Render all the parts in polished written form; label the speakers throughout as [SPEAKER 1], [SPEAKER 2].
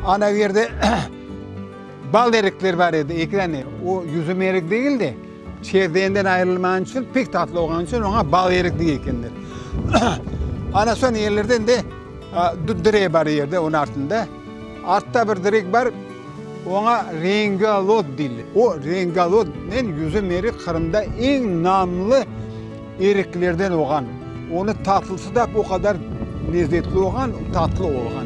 [SPEAKER 1] Ana yerde bal erikler bar edi, eki dane. O yüzüm erik degil de, çerdeğinden ayırılmağan içün, pek tatlı olğan içün oña bal erik dey ekenler. Ana soñ yerlerden de dut direği bar yerde, onıñ artında. Artta bir direk bar, oña Rengalot deyler. O Rengalotnen yüzüm erik Qırımda eñ namlı eriklerden olğan. Onı tatlısı da o qadar lezetli olğan, tatlı olğan.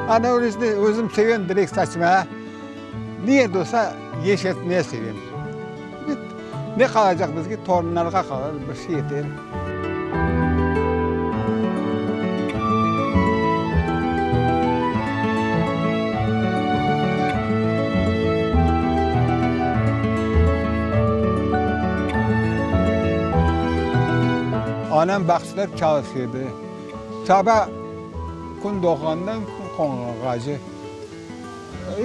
[SPEAKER 1] Ana öylesine özüm sevem direk saçmağa, ne yerde olsa yeşertmeye sevem. Ne qalacaq bizge, torunlarğa qalır, bir şey yeter. Anam bağçada çalışa edi. Saba kün doğğandan kün qonğanğace.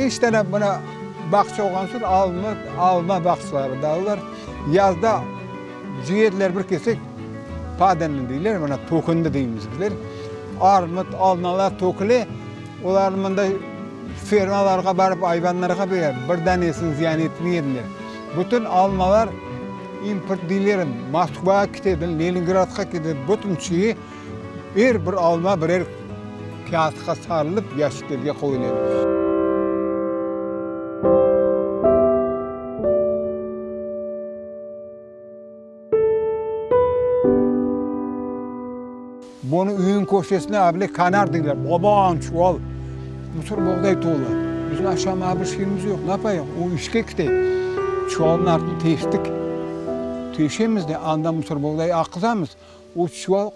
[SPEAKER 1] İç tane mına bağça olğan soñ alma, alma bağçaları da olar. Yazda ciğerler bir kesek padenli deyler, mına tökündi deymiz bizler. Armut, almalar töküle, olarnı mında fermalarğa barıp ayvanlarğa bere, bir danesini ziyan etmey ediler. Bütün almalar import deyler, Moskvağa ketedi, Leningradqa ketedi, bütün şeyi Er bir alma birer kâğıtqa sarılıp, yaşiklerge qoyula edi. Bunı üyüñ köşesine avle kanar deyler, baban çuval mısır boğday tolu. Bizim aşamağa bir şeyimiz yoq, ne yapayıq? O işke kete. Çuvalnıñ artını teştik. Teşemiz de, andan mısır boğday aqızamız. O çuval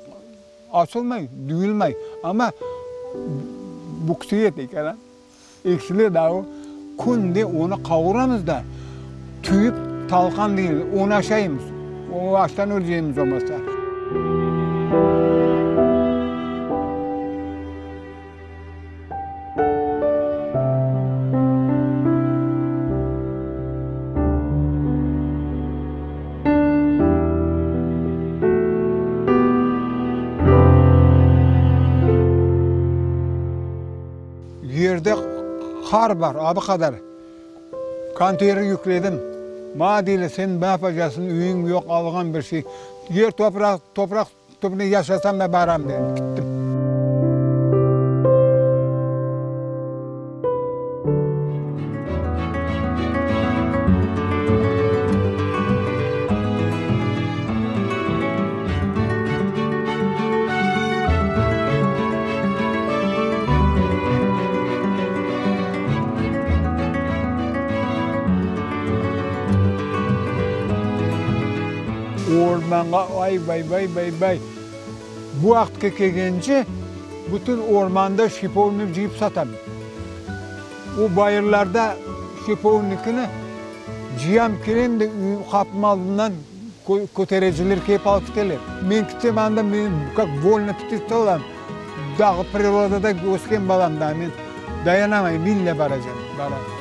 [SPEAKER 1] açılmay, duyulmay, amma büksüyet eken, a, eksile daa o. Künde onı qavuramız da, tüyüp talqan deymiz, onı aşaymız. O açtan ölceymiz olmasa. Yerde qar bar, abı qadar. Konteyner yükledim. Maña deyler, sen ne yapacaqsıñ, üyüñ yoq, alğan bir şey. Yer topraq, topraq Tübüne yaşasam da baram dedim, kittim. Ormanğa ay-vay-vay-vay-vay! Bu vaqıtqa kelgence bütün ormanda şipovnik cıyıp satam. O bayırlarda şipovnikni cıyam, kelem de qapım aldından kötereciler kelip alıp keteler. Men kitsem anda men kak volnıy ptitsa olam, dağ, prirodada ösken balam da men dayanamayım, ille baracam, baram.